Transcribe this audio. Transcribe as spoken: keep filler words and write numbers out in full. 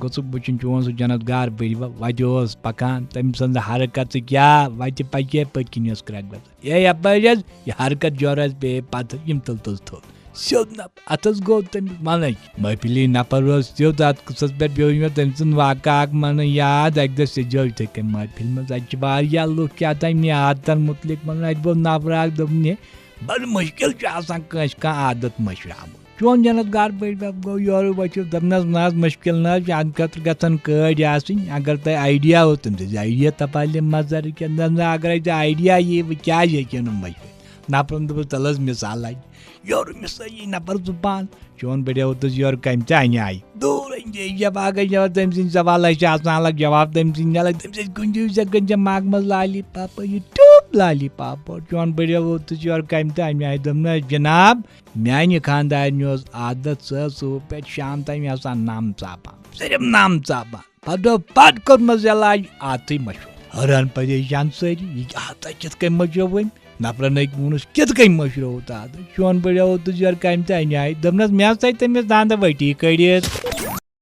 گوٚژھُکھ وٕچھُن چون سُہ جنت گار بٔرِوا وَتہِ اوس پَکان، تٔمۍ سٕنٛز حرکت ژٕ کیٛاہ وَتہِ پَکے پٔتۍ کِنۍ ٲس کرٛٮ۪کھ گژھان۔ اے یَپٲرۍ حظ، یہِ حرکت جورٕ حظ پیٚیہِ پَتہٕ یِم تُل تُل تھوٚد۔ سیوٚد نہ، اَتھ حظ گوٚو تٔمِس وَنٕے۔ محفلی نفر اوس سیوٚد، اَتھ قٕصَس پٮ۪ٹھ پیوٚو مےٚ تٔمۍ سٕنٛز واقعہٕ اَکھ وَنٕنۍ یاد۔ اَکہِ دۄہ سیٚدیو یِتھَے کٔنۍ محفلہِ منٛز، اَتہِ چھِ واریاہ لُکھ کیٛاہ تام یہِ عادتَن مُتعلِق وَنان۔ اَتہِ گوٚو نفر اَکھ، دوٚپُن، ہے، بَڑٕ مُشکِل چھُ آسان کٲنٛسہِ کانٛہہ عادت مٔشراوُن۔ چون جنت گار بٔڑۍ بَب گوٚو یورٕ وٕچھِو، دوٚپنَس، نہ حظ، مُشکِل نہ حظ چھُ، اَمہِ خٲطرٕ گژھن کٲڑۍ آسٕنۍ۔ اگر تۄہہِ آیڈیا اوس، تٔمۍ دِژ آیڈیا تَپالہِ مَزَر کیٛاہ، نہ، نہ، اگر اَسہِ آیڈیا یی، وۄنۍ کیٛازِ ہیٚکہِ نہٕ مٔشرِتھ؟ نفرَن دوٚپُس، تَلہٕ حظ مِثال اَتہِ۔ یورٕ مِثٲلی نفر زُبان، چون بٔڑیو اوتُس یورٕ کَمہِ تہِ اَنہِ آیہِ۔ دوٗر اندیش جب آ گئے جواب تٔمۍ سٕنٛدۍ سوال چھِ آسان الگ، جواب تٔمۍ سٕنٛدۍ الگ، تٔمۍ سٕنٛدۍ کُنہِ جایہِ ژےٚ کُنہِ جایہِ ماگمَس لالی پاپا، یہِ ٹیوٗب لالی پاپا۔ چون بٔڑیو اوتُس یورٕ کَمہِ تہِ اَنہِ آیہِ، دوٚپنَس، جناب، میانہِ خاندارنہِ اوس عادت، سۄ ٲس صُبح پٮ۪ٹھ شام تام آسان نَم ژاپان، صرف نَم ژاپان۔ پتہٕ دوٚپ، پتہٕ کوٚرمس علاج، عادتٕے مشہوٗر۔ حٲران پریشان سٲری، یہِ عادت کِتھ کٔنۍ مشہوٗر وۄنۍ؟ نفرن أکۍ ووٚنُس، کِتھ کٔنۍ مشہوٗر عادت؟ چون بٔڑیو اوتُس یورٕ کَمہِ تہِ اَنہِ آیہِ، دوٚپنَس، مےٚ ہسا تٔمِس دَنٛدٕ ؤٹی کٔڑِتھ۔